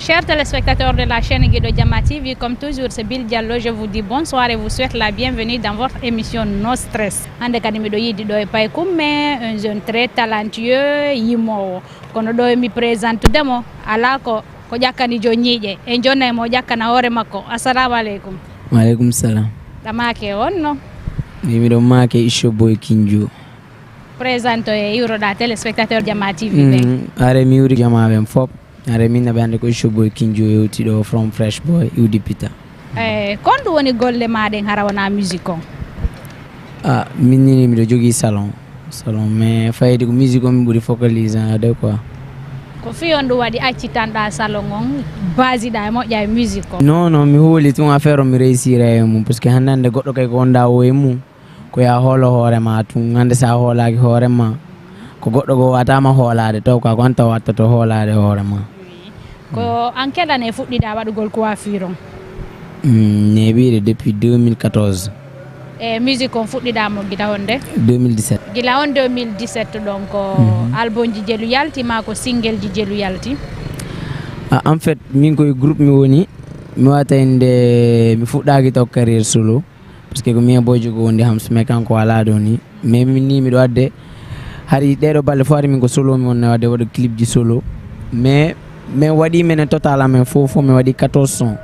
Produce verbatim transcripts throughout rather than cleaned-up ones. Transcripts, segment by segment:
Chers téléspectateurs de la chaîne Guido Jama T V, comme toujours, c'est Bill Diallo. Je vous dis bonsoir et vous souhaite la bienvenue dans votre émission No Stress. Hannde kadi miɗo yiidi ɗo e Paykum, mais un jeune très talentueux, yimoowo. Kono ɗo mi présente mo, alaa ko, ko ƴakkani joom ñiiƴe. En jonnay mo ƴakkana hoore makko. Assalamu aleykum. Waaleykum salam. Ɗa maake on no? Mi miɗo maake Isho Boy Kinjo. Présente e iwroɗa téléspectateur Jama T V ɓen. Mm, are mi iwri Jama ɓen fop. Are min naɓe hannde ko Isho Boy Kinjo yewti ɗo from Fresh Boy, iwdi Pita. Eh, kon ɗum woni golle ma ɗen hara wona musique on? Ah, min ni miɗo jogii salon. Salon, mais fayde ko musique on mi ɓuri focaliser ade quoi. Ko fii on ɗum waɗi accitanɗa salon on, basiɗa e moƴƴa e musique on? Non, non, mi hooli tun affaire on mi réussira e mum, parce que hannde hannde goɗɗo kay ko wonda o e mum. Ko ya hoolo hoore ma tun. Hannde sa hoolaaki hoore ma, ko goɗɗo goo watama hoolaade taw ka, ko an taw wattoto hoolaade hoore ma. Ko an keɗan e fuɗɗida waɗugol coiffure on? Mm, neeɓiiɗe depuis deux mille quatorze. E musique on fuɗɗida mo gila honde? Deux mille dix-sept. Gila on deux mille dix-sept ɗon ko albumji jelu yalti ma ko singleji jelu yalti? Ah, en fait, min koye groupe mi woni. Mi wata inde mi fuɗɗaaki taw carrière solo. Parce que ko mi e Boy Jogo wondi Hams, mais kanko alaa ɗo ni. Mais min ni miɗo wadde, hari ɗeɗo balɗe fof hari min ko solo mi wonno wadde, waɗo clip ji solo. Mais min waɗi menen total amen fof, fof min waɗi quatorze son.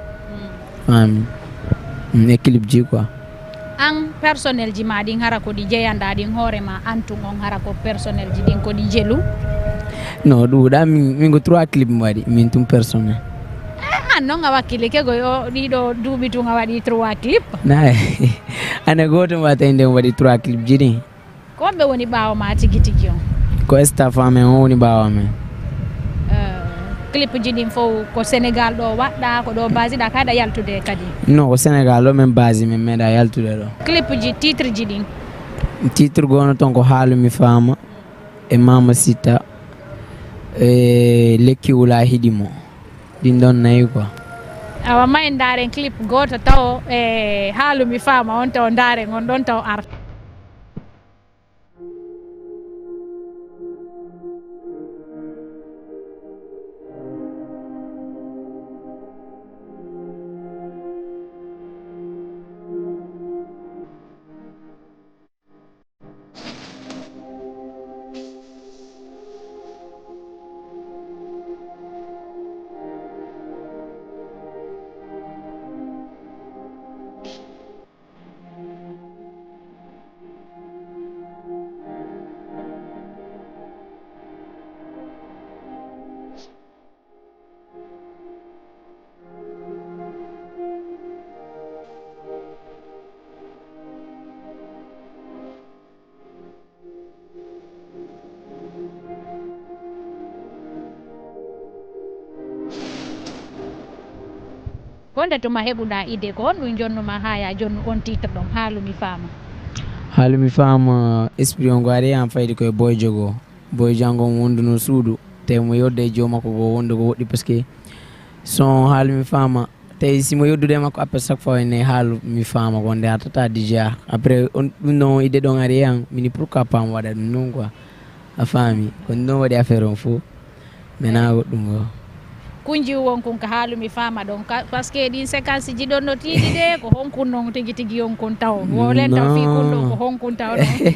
Ami. Mm, e clip ji quoi. An personnel ji ma ɗin hara ko ɗi jeyanɗa ɗin hoore ma, an tun on hara ko personnel ji ɗin ko ɗi jelu? Non, ɗuuɗa min, min ko trois clip mi waɗi, min tun personnel. Eh, an non a wakkilike ko yo ɗiɗo duuɓi tun a waɗi trois clip? Na, ane gooto mi wata inde mi waɗi trois clip ji ɗin. Ko homɓe woni ɓaawo ma tigi tigi on? Ko staff amen on woni ɓaawo amen. Eh, clip ji ɗin fof ko Sénégal ɗo waɗɗa, ko ɗo basiɗa, kaɗa yaltude kadi? Non, ko Sénégal ɗo min basi, min meeɗa yaltude ɗo. Clip ji, titre ji ɗin? Titre goono toon ko Haalu mi faama, e Mama Sita, e Lekki wula hiɗi mo. Ɗin ɗon nayi quoi. Awa, ma en ndaaren clip gooto taw e Haalu mi faama on taw ndaaren on ɗon taw arta. Ko nde tuma heɓuɗa idée ko honɗum jonnuma haa ya jonnu on titre ɗon, Haalu mi faama? Haalu mi faama, esprit on ko ari an fayde koye Boy Jogo. Boy Jogo on wonduno suudu, te mo yodde e joom makko ko wonde ko woɗɗi, parce que son Haalu mi faama, tawi si mo yoddude e makko appel chaque fois ene Haalu mi faama ko nde artata déjà. Après on, ɗum ɗon idée ɗon ari an, mini pourquoi pas mo waɗa ɗum non quoi. A faami? Ko ɗum ɗon waɗi affaire on fof. Mena goɗɗum o. Kunji won kun ka Haalu mi faama ɗon ka, parce que ɗin séquence ji ɗon no tiiɗi de, ko honkun non tigi tigi on kun taw? Wolen taw fii kun ɗon ko honkun taw ɗon?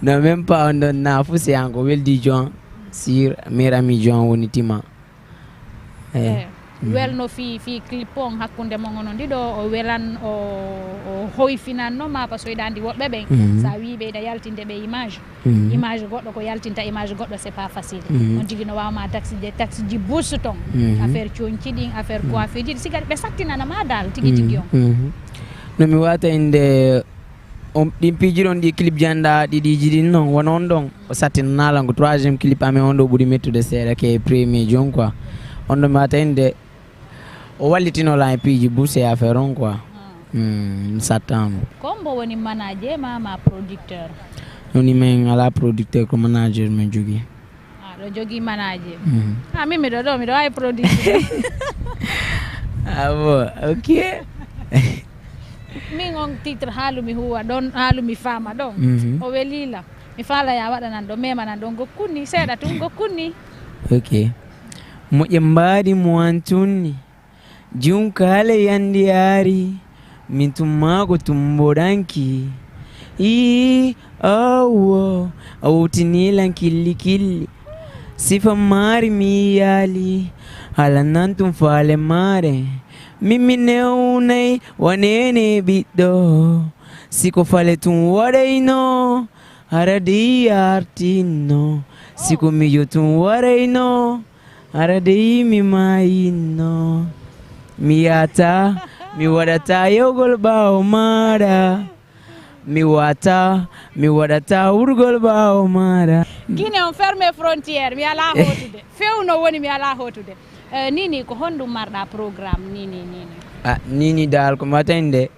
Non, même pas on ɗon na fof, c'est an ko weldi Joan, sur meilleur ami Joan woni tima. Eh. Welno fii, fii clip on hakkunde mon onon ɗiɗo, o welan, o, o hoyfinanno ma, parce que iɗa andi woɓɓe ɓen, sa wii ɓe iɗa yaltinde ɓe image. Image goɗɗo ko yaltinta image goɗɗo, c'est pas facile. On tigi no waawma taxi de, taxi ji bus ton, affaire conci ɗin, affaire coiffure ji ɗin, si kadi ɓe sattinana ma dal tigi tigi on. No mi wata inde on, ɗin piiji ɗon ɗi clip ji anda ɗiɗiji ɗin non, wona on ɗon o sattinanalan ko troisième clip amen, on ɗo ɓuri mettude seeɗa ke premier jon quoi. On ɗo mi wata inde o wallitinola e piiji bus e affaire on quoi. Mi sattama. Ko mbo woni manager ma, ma producteur? Woni min ala producteur, ko manager min jogii. Ah, ɗo jogii manager. Ah, min miɗo ɗo, miɗo wawi producteur. Ah bon, ok. Min on titre Haalu mi huwa ɗon, Haalu mi faama ɗon. O welila. Mi faala ya waɗanan ɗo, memanan ɗon gokkuni, seeɗa tun gokkuni. Ok. Moƴƴe mbaadi mo an tunni. Jum kaale yandi yaari. Min tummaako tumboɗanki. Ii, awwo, a wutini lan killi killi. Sifa maari mi yaali. Hala nan tum faale maare. Min mi newnay wanene ɓiɗɗo. Siko fale tum waɗayno. Hara dey artinno. Siko mijo tum waɗayno. Hara dey mi maayinno. Mi yata, mi waɗata yewgol ɓaawo maɗa. Mi wata, mi waɗata wurgol ɓaawo maɗa. Guinée, on ferme frontière, mi alaa hootude. Few no woni, mi alaa hootude. Eh, Nini, ko honɗum marɗa programme, Nini, Nini? Ah, Nini dal ko mbaten de.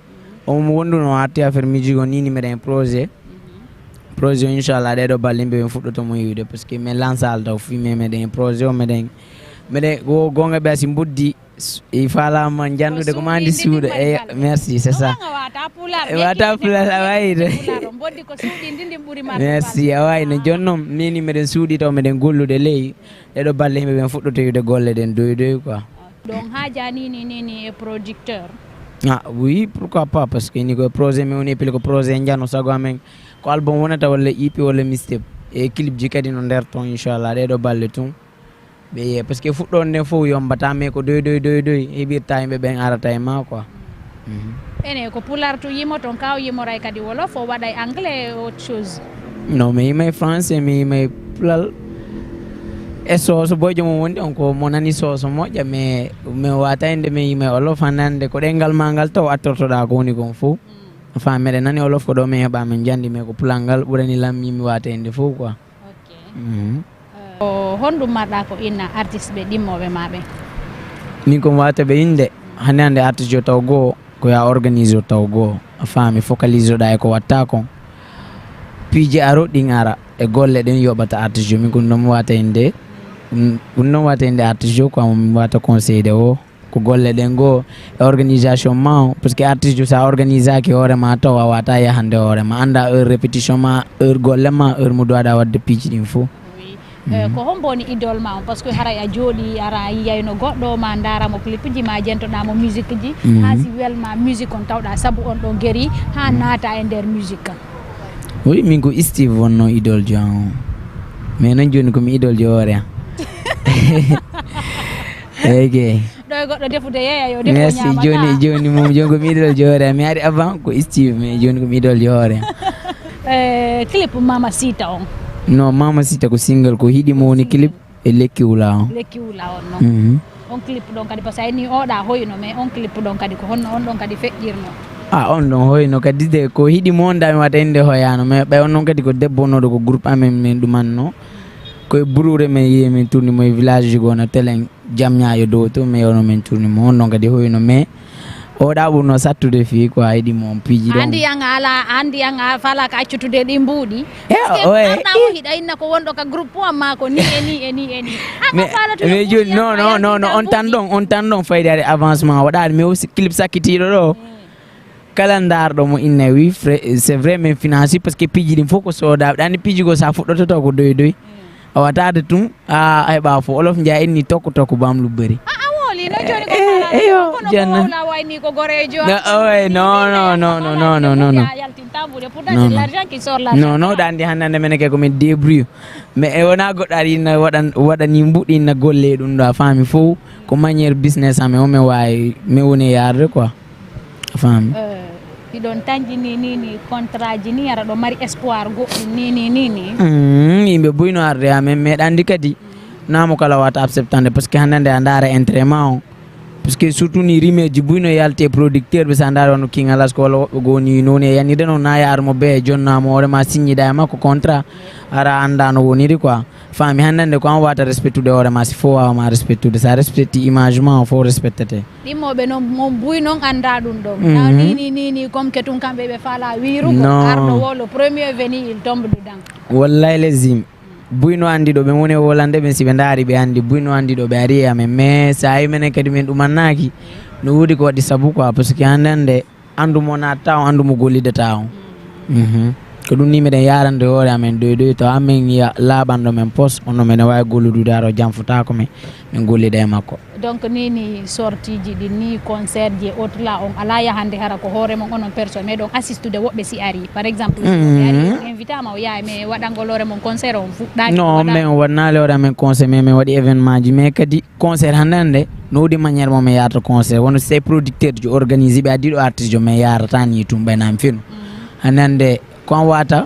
On wonduno arti affaire musique o, Nini meɗen projet. Projet o, inchallah, ɗeɗo balle yimɓe ɓen fuɗɗoto mo yiwde, parce que min lansal taw fi, mais meɗen projet o, meɗen, meɗen, wo gonga ɓe asi mboddi, s-, i falama jandude ko ma andi suuɗo. E, merci, c'est ça. Wata pulal, a wayde. Mboddi ko suuɗi ndi, ndi ɓuri marde. Merci, a wawi no jonnom, Nini meɗen suuɗi taw meɗen gollude ley. Ɗeɗo balle yimɓe ɓen fuɗɗoto yiwde golle ɗen doy doy quoi. Donc, haajani ni, ni, ni e producteur? Ah, oui, pourquoi pas? Parce que ni ko projet, mais on est plus ko projet njano sago amen. Ko album wonata walla E P walla mixtape. E clip ji kadi no nder ton, inchallah, ɗeɗo balle tun. Ɓe yiya, parce que fuɗɗo nden fof yombata, mais ko doy doy doy doy, heɓirta yimɓe ɓen arata e ma quoi. Mhm. Ene ko pular to yimoton ka, o yimoray kadi wolof, o waɗay anglais, autre chose? Non, mi yimay français, mi yimay pulal. E soso boyjo mo wondi on ko mo nani soso moƴƴa, mais mi wata inde mi yimay olof hannde, ko ɗengal ma ngal taw attortoɗa ko woni kon fof. Enfin, meɗen nani olof ko ɗo min heɓa min jandi, mais ko pulal ngal ɓurani lam min mi wata inde fof quoi. Ok. Mhm. Ko honɗum marɗa ko inna artiste ɓe ɗimmoɓe ma ɓe? Min ko mi wata ɓe inde, hannde hannde artiste jo taw goo, ko ya organise o taw goo. A faami, focalise oɗa e ko watta kon. Piiji aro ɗin ara, e golle ɗen yoɓata artiste jo. Min ko ɗum ɗon mi wata inde, ɗum, ɗum ɗon wata inde artiste jo, quoi, mi wata conseil de o. Ko golle ɗen goo e organisation ma o, parce que artiste sa organisaki hoore ma taw a wata yahande hoore ma, anda heure répétition ma, heure golle ma, heure mo dowaɗa wadde piiji ɗin fof. Oui. Eh, ko hombo woni idole ma on? Parce que haray a jooɗi, ara a yiyayno goɗɗo ma, ndaara mo clip ji ma, jentoɗa mo musique ji, ha si welma musique on tawɗa sabu on ɗo guéri ha naata e nder musique. Oui, min ko Steve wonno idole jo an o. Mais non joni ko mi idole jo hoore an. Eyyi. Ɗo e goɗɗo defude yeeya yo defu. Merci, ñaama joni, joni mom, joni ko mi idole jo hoore an. Mi ari avant ko Steve, mais joni ko mi idole jo hoore an. Eh, clip Mama Sita on? Non, Mama Sita ko single, ko hiɗi mo woni clip e Lekki Wula on. Lekki Wula on, non? Mhm. On clip ɗon kadi, parce que a inni oɗa hoyno, mais on clip ɗon kadi ko honno on ɗon kadi feƴƴirno? Ah, on ɗon hoyno kadi de, ko hiɗi mo on da mi wata inde hoyano, mais ɓay on non kadi ko debbo wonnoɗo ko groupe amen min ɗumanno. Ko e Buruure min yehi min tourni mo e village ji goo no telen. Jam ñaayo dow to, mais ono min tourni mo, on non kadi hoyno, mais oɗa ɓurno sattude fii ko a yiɗi mo on piiji ɗon. Andi an a ala, andi an a fala ka accutude ɗi mbuuɗi. Eh, parce que oye, arɗa o hiɗa inna ko wonɗo ka groupe o amma ko ni e ni e ni e ni. An a falatude mais joni, non, non, non, non, on tan ɗon, on tan ɗon faydaade avancement waɗaade, mais aussi clip sakkitiiɗo ɗo. Kala ndaarɗo mo inna wi, fre-, c'est vrai, min finance, parce que piiji ɗin fof ko sooda. Ɗani piiji goo sa fuɗɗoto taw ko doy doy. A wataade tun, a, a heɓa fof. Olof nja inni tokko tokko bam lubberi. A, a woli, no joni ko eh, kala eyo, kono ko janna. Wowla wayni ko gorejo. No, oye, non, non, non, non, non, non, non, non. Yaltin tambude pour dade l'argent qui sort l'argent. Non, non, ɗa andi hannde menen ke ko min débrouille. Mais e wona goɗɗo ari inna waɗan, waɗani mbuɗi inna golle ɗum ɗo a faami fof. Ko manière business amen o min wawi, min woni e yarde quoi. A faami? Eh, hiɗon tanji ni, ni, ni contrat ji ni, ara ɗo mari espoir goɗɗum ni, ni, ni, ni. Mm, yimɓe buy no arde amen, meɗa andi kadi. Namo kala wata acceptande, parce que hannde nde a ndaara intérêt ma on. Parce que surtout ni rimeji buy no yalti e producteur ɓe sa ndaara wano King Alasko walla woɓɓe goo ni, noni e yanide noon na yaar mo be e jonnamo hoore ma signida e makko contrat, ara anda no woniri quoi. Faami hannde nde ko an wata respectude hoore ma, si fo wawa ma respectude, sa respecti image ma, on fof respectete. Ɗimmoɓe noon, mon buy noon annda ɗum ɗon. Mhm. Taw ni, ni, ni, ni, comme que tun kamɓe ɓe faala wiirugo, non. Arɗo wo, le premier venu, il tombe dedans. Wallahi lazim. Buy no anndi ɗo ɓe woni e wolande ɓen, si ɓe ndaari ɓe anndi. Buy no anndi ɗo ɓe ari e amen. Mais sa yi menen kadi min ɗumannaaki, no woodi ko waɗi sabu quoi, parce que hannde hannde anndu mo naatata on, anndu mo gollidata on. Mhm. Ko ɗum ni meɗen yarande hoore amen doy doy, tawa amen yiya laaɓanɗo men pos, on no meɗen waawi golludude, hara o janfotaako men, min gollida e makko. Donc, ni ni sortie ji ɗin ni, concert ji e autre là, on ala yahande hara ko hoore mon onon personne, meɗon assistude woɓɓe si ari, par exemple si woɓɓe ari, on invitama o yaha, mais waɗangol hoore mon concert on fuɗɗaki? Non, min waɗanali hoore amen concert, mais min waɗi événement ji, mais kadi concert hannde hannde no wodi manière mo min yarata concert, wono si tawi producteur ji organise ɓe addi ɗo artiste jo, min yarata ni tun ɓay nami fino. Hannde hannde ko an wata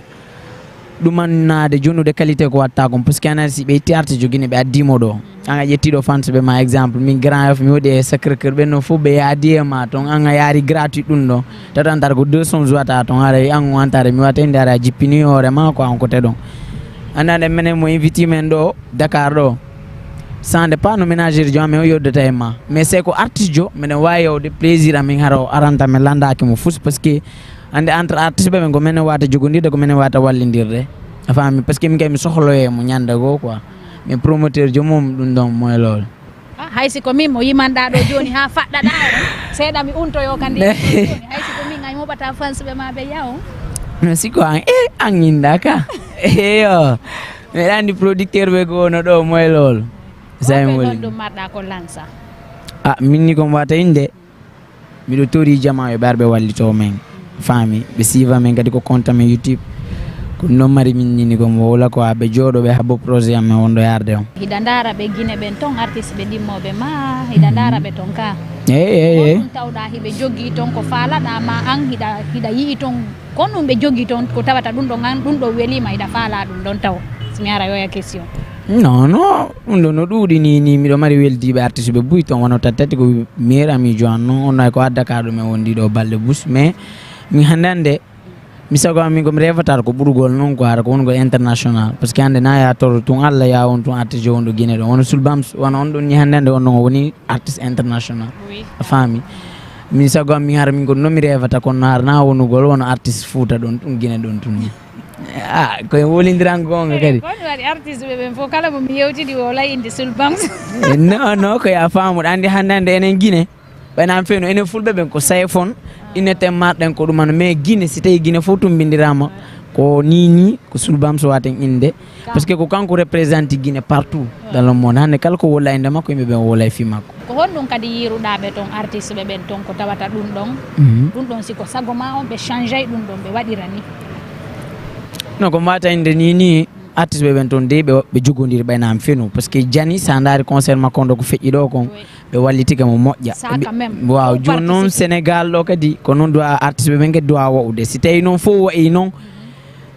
ɗumannaade jonnude qualité ko watta kon, parce que anani si ɓe itti artiste jogini ɓe addi mo ɗo, an a ƴetti ɗo fans ɓe ma, exemple min Grand Yoff mi waɗi e Sacré Cœur, ɓen non fof ɓe yaadi e ma ton, an a yaari gratuit ɗum ɗo, tata antare ko deux cents jouata ton, haray an o antare mi wata inde ara a jippini hoore ma ko an kote ɗon. Annade menen mo inviti men ɗo Dakar ɗo, sans de pas no ménagère jo amen o yoddata e ma, mais c'est ko artiste jo meɗen wawi yewde plaisir amin hara o aranta min landaki mo fus, parce que hannde entre artiste ɓe ɓen ko menen wata jogondirde, ko menen wata wallindirde, a faami, parce que min kay mi sohloye mo ñande goo quoi, min promoteur joomum ɗum ɗon moye lool. Ah, hay si ko min mo yimanɗa ɗo joni ha faɗɗaɗa on, seeɗa mi untoyo kadi joni, hay si ko min ay moɓata fans ɓe ma ɓe yaw. Mais si ko an e an inda ka eyo, meɗa andi producteur ɓe ko wono ɗo moye lool. Saymo woni ɗum marɗa ko lansa. Ah, minni ko mbata inde. Miɗo tori jama yo ɓe ar ɓe wallito men, faami, ɓe siiva men kadi ko compte men YouTube. Ko ɗum ɗon mari min nini ko mo wowla ko ɓe jooɗo ɓe habbo projet am men wonɗo yarde on. Hiɗa ndaara ɓe Gine ɓen ton artiste ɓe ɗimmoɓe ma, hiɗa ndaara ɓe ton ka? Eyi eyi eyi. Ɗum tawɗa hiɓe jogii ton ko faalaɗa ma an hiɗa hiɗa yi'i ton. Ko ɗum ɓe jogii toon ko tawata ɗum ɗo ngan ɗum ɗo weliima hiɗa faalaa ɗum ɗoon taw? Si mi ara yoya question. Non non, ɗum ɗo no ɗuuɗi ni ni miɗo mari weldiiɓe artiste ɓe buy toon wano tattati ko meilleur ami jo an noon on ay ko adda ka ɗum e won ɗiɗo balɗe bus mais mi hannde hannde mi sago am min komi reefatar ko ɓurugol noon ko hara ko woni ko international parce que hannde na ya toro tun Allah ya won tun artiste jo won ɗo Guinée ɗo wano Soulbams wano on ɗon ni hannde hannde on ɗon o woni artiste international. A faami? Min sago am min hara min ko no mi revata kono no hara na wonugol wono artiste Fouta ɗon ɗum Guinée ɗon tun ni. Ah, koye wolindiran gonga kadi. Kono waɗi artiste ɓe ɓen fof kala mo mi yewtidi o lay inde Soulbams. Non non ko ya faamuɗa andi hannde hannde enen Guinée ɓayna am fewno enen fulɓe ɓen ko sayfon inneten marɗen ko ɗumano mais Guinée si tawi Guinée fof tumbindirama ko ni ni ko Soulbams waten inde. Parce que ko kanko représente Guinée partout dans le monde hannde kala ko wola e nde makko yimɓe ɓen wola e fii makko. Ko honɗum kadi yiiruɗaa ɓe ton artiste ɓe ɓen ton ko tawata ɗum ɗon ɗum ɗon si ko sago ma on ɓe changey ɗum ɗon ɓe waɗira ni? Non ko mbata inde ni ni artiste ɓe ɓen ton dey ɓe ɓe jogodiri ɓaynaami fenu parce que jani sa ndaari concert makko on ɗo ko feƴƴi ɗo kon ɓe wallitike mo moƴƴa. Waaw jooni noon Sénégal ɗo kadi ko noon duwa artiste ɓe ɓen kadi duwa wa'ude si tawi noon fof wayi noon.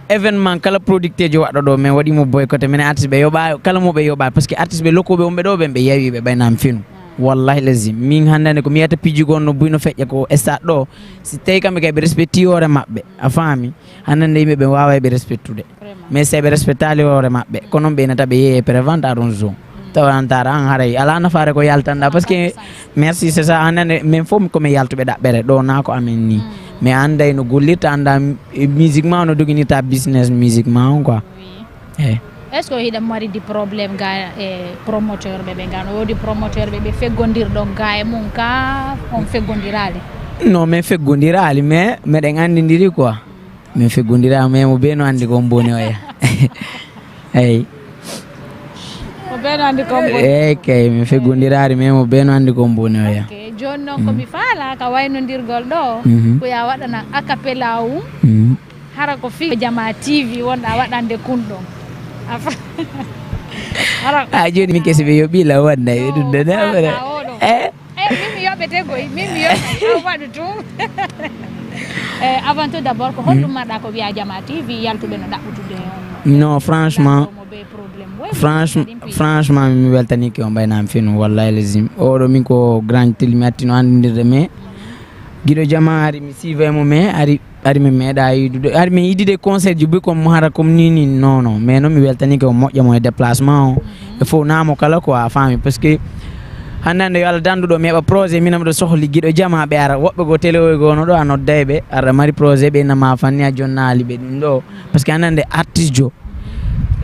Événement kala producteur jo waɗɗo ɗo min waɗimo boycotté minen artiste ɓe yoɓa kala mo ɓe yoɓa parce que artiste ɓe lokkuɓe wonɓe ɗo ɓen ɓe yawiɓe ɓaynami finu. Wallahi lazim min hannde hannde ko mi yiyata piiji gonno buy no feƴƴa ko stade ɗo si tawi kamɓe kay ɓe respecti hoore maɓɓe a faami hannde hannde yimɓe ɓe wawa ɓe respectude mais si ɓe respectali hoore maɓɓe ko noon ɓe nata ɓe yeeye prévente aron zone tawa antara an haray ala nafaare ko yaltanɗa parce que merci c'est ça an nane min fof komin yaltuɓe ɗaɓɓere ɗo na ko amin ni mi anday no gollirta anda musique ma no doginirta business musique ma on quoi eyi est ce que hiɗa maridi probléme ga e promoteur ɓe ɓe ga no wodi promoteur ɓe ɓe feggodirɗon ga e mum ka on feggodirali non min feggodirali mais meɗen andidiri quoi min feggodirama mais mo be no andi ko on boni oya eyi ko ɓen andi kombo eyi kay mi feggodirari mais mo ɓen andi kombo ne oya joni noon komi faala ka waynodirgol ɗo ko ya waɗana acapella um hara ko fi jama tv wonɗa waɗande kunɗo a joni min kesi ɓe yoɓila wonda e ɗum ɗo nawara e Eh, min mi yoɓete koy min mi yoɓe a waɗu tum eh, avant tout d'abord ko honɗum marɗa ko wiya jama tv yaltuɓe no ɗaɓɓutude non franchement franchement franchement mi weltanike on mbaynami fenu wallahi lazim oɗo min ko grand tel mi attino andidirde mais guiɗo jama ari mi siva e mum e ari ari min meeɗa yiidude ari min yiidude concert ji buy comme mo hara comme ni ni non non mais noon mi weltanike o moƴƴa mo e déplacement o e fof namo kala quoi a faami parce que hannde hannde yo allah danduɗo mi heɓa projet minam ɗo sohli guiɗo jama ɓe ara woɓɓe goo télé oy goo no ɗo a nodday ɓe aɗa mari projet ɓe nama fanni a jonnali ɓe ɗum ɗo parce que hannde hannde artiste jo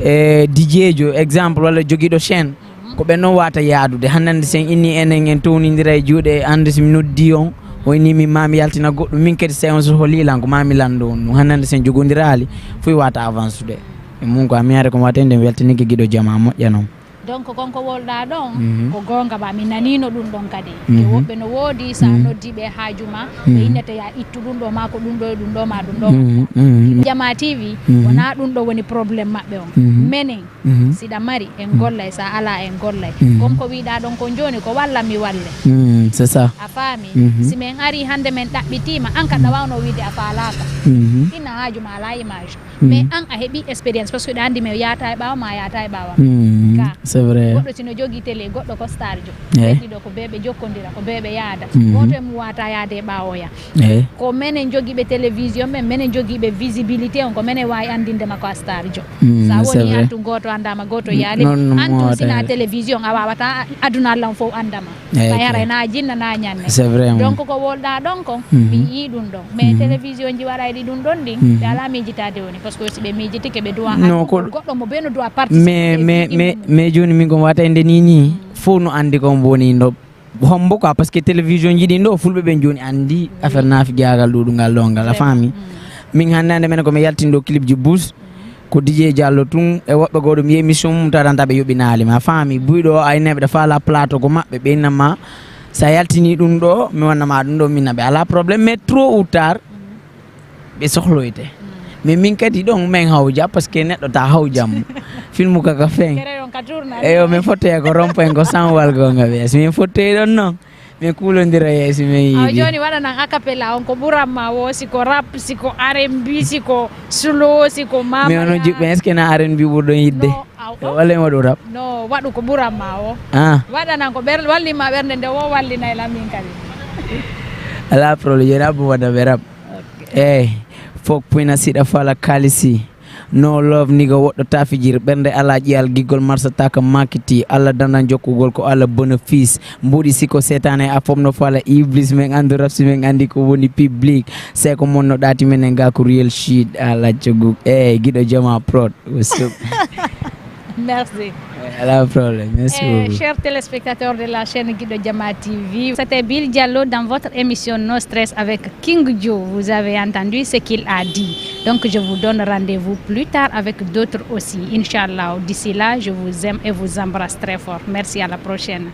e dj jo exemple walla joguiɗo chaîne ko ɓen noon wata yaadude hannde hannde sen inni enen en townidira e juuɗe hannde somi noddi on O inni min ma mi yaltina goɗɗum, min kadi si on so holi lan ko ma mi lando on ɗum. Hannde sen jogondiraali, fuy wata avancude. E mun ko a miyare ko wata nden weltanike giɗo jama moƴƴa non. Donc kon ko wolɗa ɗon, mhm, ko goonga ba, mi nanino ɗum ɗon kadi. Mhm. E woɓɓe no woodi, sa, mhm, noddi ɓe haaju ma, ɓe, mhm, innete ya ittu ɗum ɗo ma, ko ɗum ɗo e ɗum ɗo ma, ɗum ɗo ma. Mhm, mhm. Jama T V, mhm, wona ɗum ɗo woni problème maɓɓe on. Mhm. Menen, mhm, siɗa mari, en, mhm, gollay, sa ala, en gollay. Mhm. Kon ko wiɗa ɗon kon joni, ko walla mi walle. Mhm, c'est ça. A faami? Mhm. Si men ari hande men ɗaɓɓitima, an ka, mhm, ɗa wawno wiide a faalaka. Mhm. Ina haaju ma ala image. Mais, mhm, an a heɓi expérience, parce que ɗa andi mi yata e ɓawa ma, yata e ɓawa. Mhm. Ka. C'est vrai. Goɗɗo sino jogi télé, goɗɗo ko star jo. Eh. Ɓe ɗiɗo ko ɓe ɓe jokkondira, ko ɓe ɓe yaada. Mhm. Goto e mum wata yaade e ɓawoya. Eh. Ko menen jogiiɓe télévision ɓen, menen jogiiɓe visibilité on, ko menen wawi andinde ma ko a star jo. Mm, sa woni, c'est vrai, antu goto andama, goto yaali. Non, non, antu mo sina wata télévision, a wawata aduna lan fof andama. Eh, ka yara, ok, na jinna na ñanne. C'est vrai, donc ko wolɗa ɗon kon, mhm, mi yii ɗum ɗon. Mais, mhm, télévision ji waɗayɗi ɗum ɗon ɗin, mhm, ɓe ala miijitaade woni, parce que si ɓe miijitike ɓe doit, non, ko goɗɗo mo ɓe no doit participer. Mais, mais, mais, mais joni min ko wata e nde ni ni, fof no andi kon woni ɗo hombo quoi, parce que télévision ji ɗin ɗo fulɓe ɓen joni andi affaire nafi jagal ɗuɗungal ɗo ngal, a faami? Mm. Min hannde hannde men ko mi yaltin ɗo clip ji bus, ko D J Diallo tun e woɓɓe goo ɗum yehi mission mum tawata ɓe yoɓinaali ma, faami? Buyɗo o aynaɓe ɗo faala plateau ko maɓɓe ɓe innama, sa yaltini ɗum ɗo mi wannama ɗum ɗo minna ɓe ala problème, mais trop ou tard ɓe sohloyte. Mais min kadi ɗon min hawja, parce que neɗɗo ta hawjam filmu kaka fen. Kere ɗon ka tournage. Eyo, min fottoya ko rompo en ko sanwal gonga ɓe, si min fottoyi ɗon non. Min kuulondira yeeso men. Aw yiɗi. Joni waɗanan a cappella on ko ɓuran ma wo, si ko rap, si ko R and B, si ko slow, si ko mama. Mais onon jiɓɓe, est-ce que na R and B ɓurɗon yiɗde? No, aw, e walla en waɗu rap? No, waɗu ko ɓuran ma wo. Ah. Waɗanan ko ɓer-, walli ma ɓernde nde wo wallinay lan min kadi. Ala problème, joni abbo waɗa ɓe rap. Ok. Eyi, fof puyna siɗa fala kalisi. No love nigga woɗɗo tafijir, ɓernde ala ƴiyal, giggol marsataka makiti, Allah dandan jokkugol ko Allah bénéfice, mbuɗi siko setane a fof no fala iblis, men andu rap si men andi ko woni public, sey ko mon no ɗaati menen ga ko real shit, ala coguk, eyi giɗo jama prod, what's up? Merci. Ala problème, merci beaucoup. Chers téléspectateurs de la chaîne Guido Jama T V, c'était Bill Diallo dans votre émission No Stress avec King Joe. Vous avez entendu ce qu'il a dit. Donc, je vous donne rendez-vous plus tard avec d'autres aussi. Inch'Allah, d'ici là, je vous aime et vous embrasse très fort. Merci, à la prochaine.